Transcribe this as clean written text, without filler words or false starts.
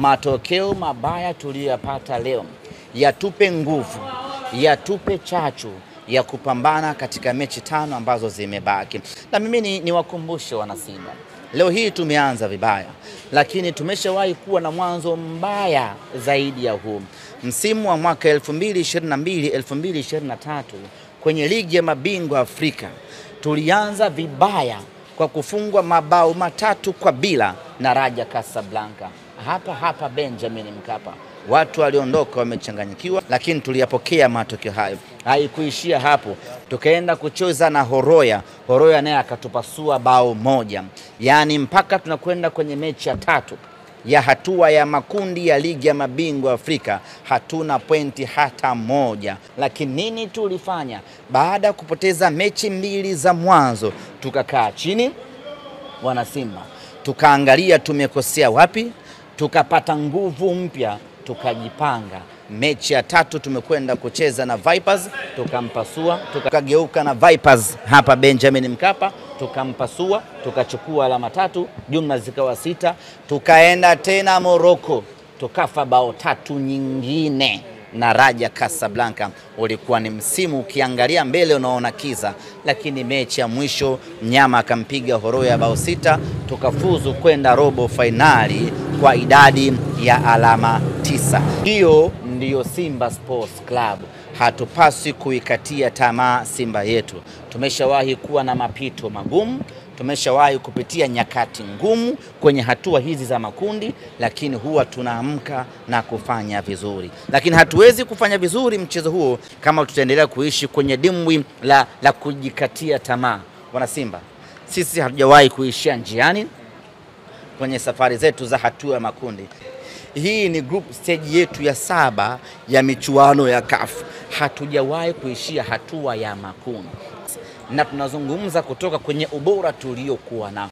Matokeo mabaya tuliyopata leo yatupe nguvu, yatupe chachu ya kupambana katika mechi 5 ambazo zimebaki. Na mimi niwakumbushe wana Simba, leo hii tumeanza vibaya, lakini tumeshawahi kuwa na mwanzo mbaya zaidi ya huu. Msimu wa mwaka 2022 2023 kwenye ligi ya mabingwa Afrika tulianza vibaya kwa kufungwa mabao 3-0 na Raja Casablanca hapa hapa Benjamin Mkapa. Watu waliondoka wamechanganyikiwa, lakini tuliyapokea matokeo hayo. Haikuishia hapo, tukaenda kucheza na Horoya. Horoya naye akatupasua bao 1. Yaani mpaka tunakwenda kwenye mechi ya 3 ya hatua ya makundi ya ligi ya mabingwa Afrika hatuna pointi hata moja. Lakini nini tulifanya? Baada kupoteza mechi 2 za mwanzo, tukakaa chini wana Simba, tukaangalia tumekosea wapi, tukapata nguvu mpya, tukajipanga. Mechi ya 3 tumekwenda kucheza na Vipers, tukampasua, tukageuka na Vipers hapa Benjamin Mkapa, tukampasua, tukachukua alama 3, jumla zikawa 6. Tukaenda tena Morocco, tukafa bao 3 nyingine na Raja Casablanca. Ulikuwa ni msimu ukiangalia mbele unaona kiza, lakini mechi ya mwisho mnyama akampiga Horoya bao 6, tukafuzu kwenda robo finali kwa idadi ya alama 9. Hiyo ndiyo Simba Sports Club. Hatupaswi kuikatia tamaa Simba yetu. Tumeshawahi kuwa na mapito magumu, tumeshawahi kupitia nyakati ngumu kwenye hatua hizi za makundi, lakini huwa tunaamka na kufanya vizuri. Lakini hatuwezi kufanya vizuri mchezo huo kama tutaendelea kuishi kwenye dimbwi la kujikatia tamaa. Wana Simba, sisi hatujawahi kuishia njiani kwenye safari zetu za hatua ya makundi. Hii ni group stage yetu ya 7 ya michuano ya CAF. Hatujawahi kuishia hatua ya makundi, na tunazungumza kutoka kwenye ubora tuliokuwa nao.